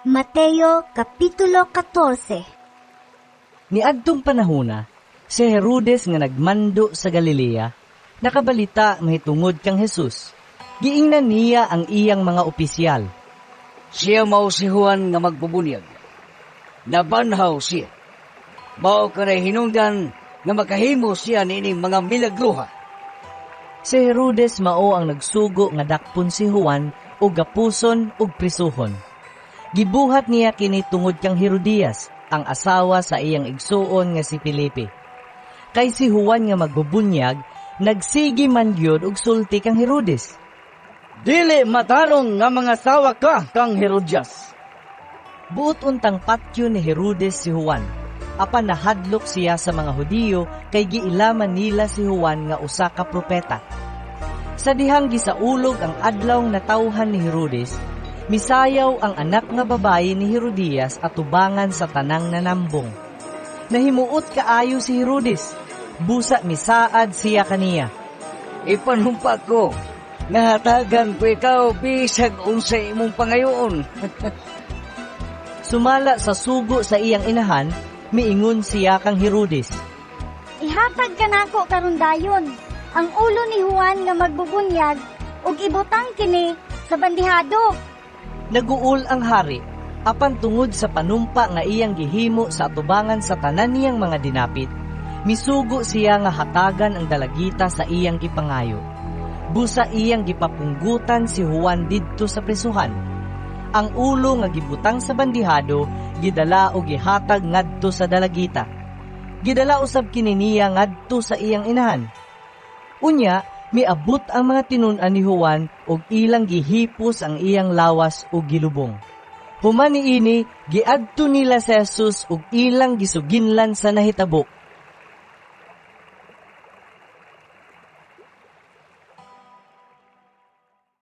Mateo Kapitulo 14. Niadtong panahona, si Herodes nga nagmando sa Galilea, nakabalita mahitungod kang Jesus. Giingnan niya ang iyang mga opisyal. Siya mao si Juan nga magbubunyag. Nabanhaw siya. Mao kanay hinungdan nga makahimo siya niining mga milagruha. Si Herodes mao ang nagsugo nga dakpon si Juan ug gapuson ug prisuhon. Gibuhat niya kini tungod kang Herodias, ang asawa sa iyang igsuon nga si Felipe. Kay si Juan nga magbubunyag, nagsigi man gyud og sulti kang Herodes. Dili matarong nga mangasawa ka kang Herodias. Buot untang patyon ni Herodes si Juan. Apan nahadlok siya sa mga Hudiyo kay giilaman nila si Juan nga usa ka propeta. Sa dihang gisaulog ang adlaw natawhan ni Herodes, misayaw ang anak nga babayi ni Herodias atubangan sa tanang nanambong. Nahimuot kaayo si Herodes. Busa misaad siya kaniya. Ipanumpa ko nga hatagan ko ikaw bisag unsay imong pangayoon. Sumala sa sugo sa iyang inahan, miingon siya kang Herodes. Ihatag kanako karon dayon ang ulo ni Juan nga magbubunyag ug ibutang kini sa bandihado. Naguol ang hari, apan tungod sa panumpa nga iyang gihimo sa atubangan sa tanan niyang mga dinapit, misugo siya nga hatagan ang dalagita sa iyang gipangayo. Busa iyang gipapunggutan si Juan didto sa prisuhan. Ang ulo nga gibutang sa bandihado, gidala og gihatag ngadto sa dalagita. Gidala usab kini niya ngadto sa iyang inahan. Unya, miabot ang mga tinun-an ni Juan ug ilang gihipos ang iyang lawas ug gilubong. Human niini, giadto nila si Jesus ug ilang gisuginlan sa nahitabo.